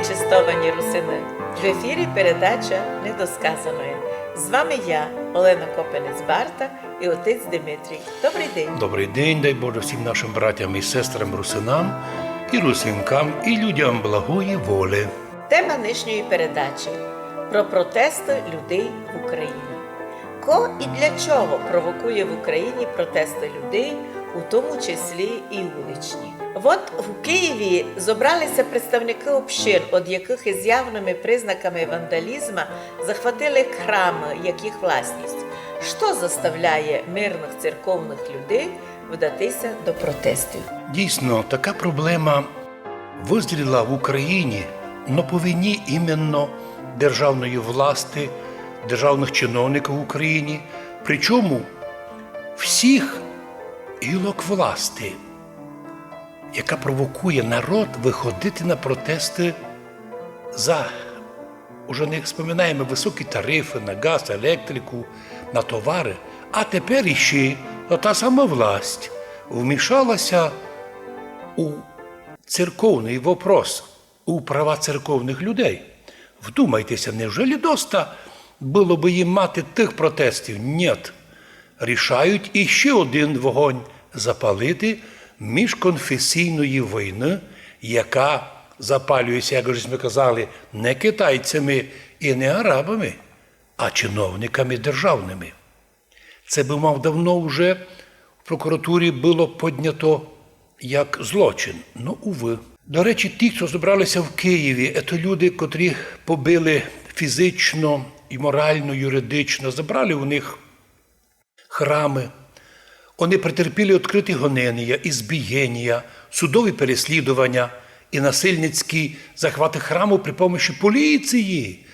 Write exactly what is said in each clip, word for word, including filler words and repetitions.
Честовані русины! В ефірі передача «Недосказаноє». З вами я, Олена Копинець-Барта, і отець Димитрій. Добрый день! Добрый день, дай Боже всім нашым братям і сестрам русинам, і русинкам, і людям благої волі. Тема нынішньої передачі: про протесты людей в Україні. Ко і для чого провокує в Україні протесты людей, у тому числі і уличні? Вот в Києві зобрали ся представникы общин, од якых із явными признаками вандалізма захватили храмы як їх власність. Што заставляє мирных церковных людей вдати ся до протестів? Дійсно, така проблема вызріла в Україні, но по вині іменно державної власти, державных чиновників в Україні, причому всіх гілок власти, яка провокує народ выходити на протесты за, уже не споминаєме высокі тарифы на газ, електрику, на товары. А тепер іщи та сама власть вмішала ся у церковный вопрос, у права церковных людей. Вдумайте ся, невже ли доста было бы їм мати тых протестів? Нєт. Рішають іщи один вогонь запалити міжконфесійної войны, яка запалює ся, як же мы казали, не китайцями і не арабами, а чиновниками державными. Це бы мав давно уже в прокуратурі было поднято як злочин. Но, увы. До речі, ті, хто зібрали ся в Києві, це люди, котрі побили фізично і морално, юридично, забрали у них храмы. Они претерпіли відкрыті гоненія, ізбієнія, судові переслідованя і насильницькі захваты храму при помощі поліції.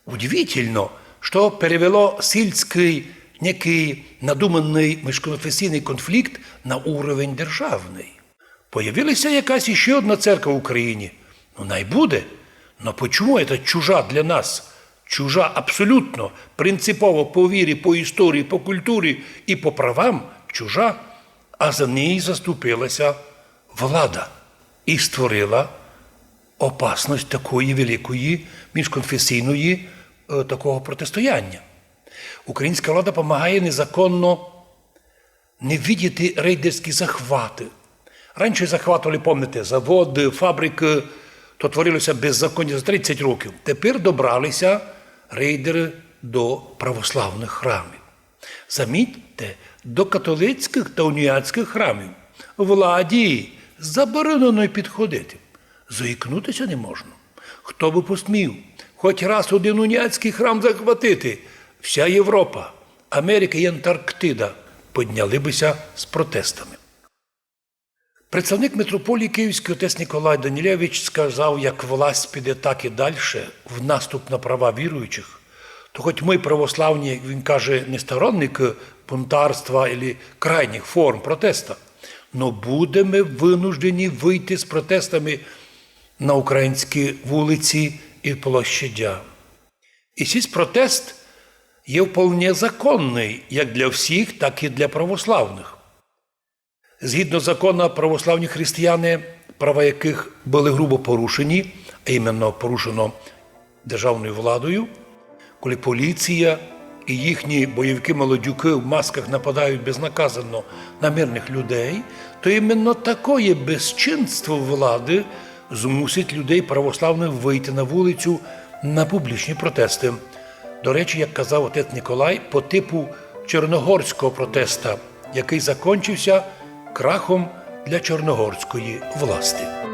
Удивительно, што перевело сільськый, некый надуманый міжконфесійный конфлікт на уровень державный. Появила ся якась іщи одна церква в Україні. Но, най буде. Но почому ета чужа для нас, чужа абсолютно, принципово по вірі, по історії, по культурі і по правам чужа, а за неї заступила ся влада і створила опасность такої великої міжконфесійної, е, такого протистояння? Українська влада помагає незаконно не видіти рейдерські захваты. Раніше захватували, помните, заводы, фабрикы, то творило ся беззаконня за тридцять років. Тепер добрали ся рейдеры до православных храмів. Замітьте, до католицькых та уніатськых храмів владі заборонено й підходити. Заїкнути ся не можна. Хто бы посмів хоть раз один уніатськый храм захватити, вся Європа, Америка і Антарктида подняли бы ся з протестами. Представник митрополії Київської отець Николай Данилевич сказав, як власть піде так і дальше в наступ на права віруючих, то хоть мы, православні, як він каже, не сторонникы бунтарства или крайніх форм протеста, но будеме вынуждені выйти з протестами на українські вулиці і площадя. І сись протест є вполне законный як для всіх, так і для православных. Згідно закона, православні християни, права якых были грубо порушені, а іменно порушено державною владою, коли поліція і їхні бойовикы-молодюкы в масках нападають безнаказано на мирных людей, то іменно такоє безчинство влады змусить людей православных выйти на вулицю на публічні протесты. До речі, як казав отець Николай, по типу чорногорського протеста, якый закончив ся крахом для чорногорської власти.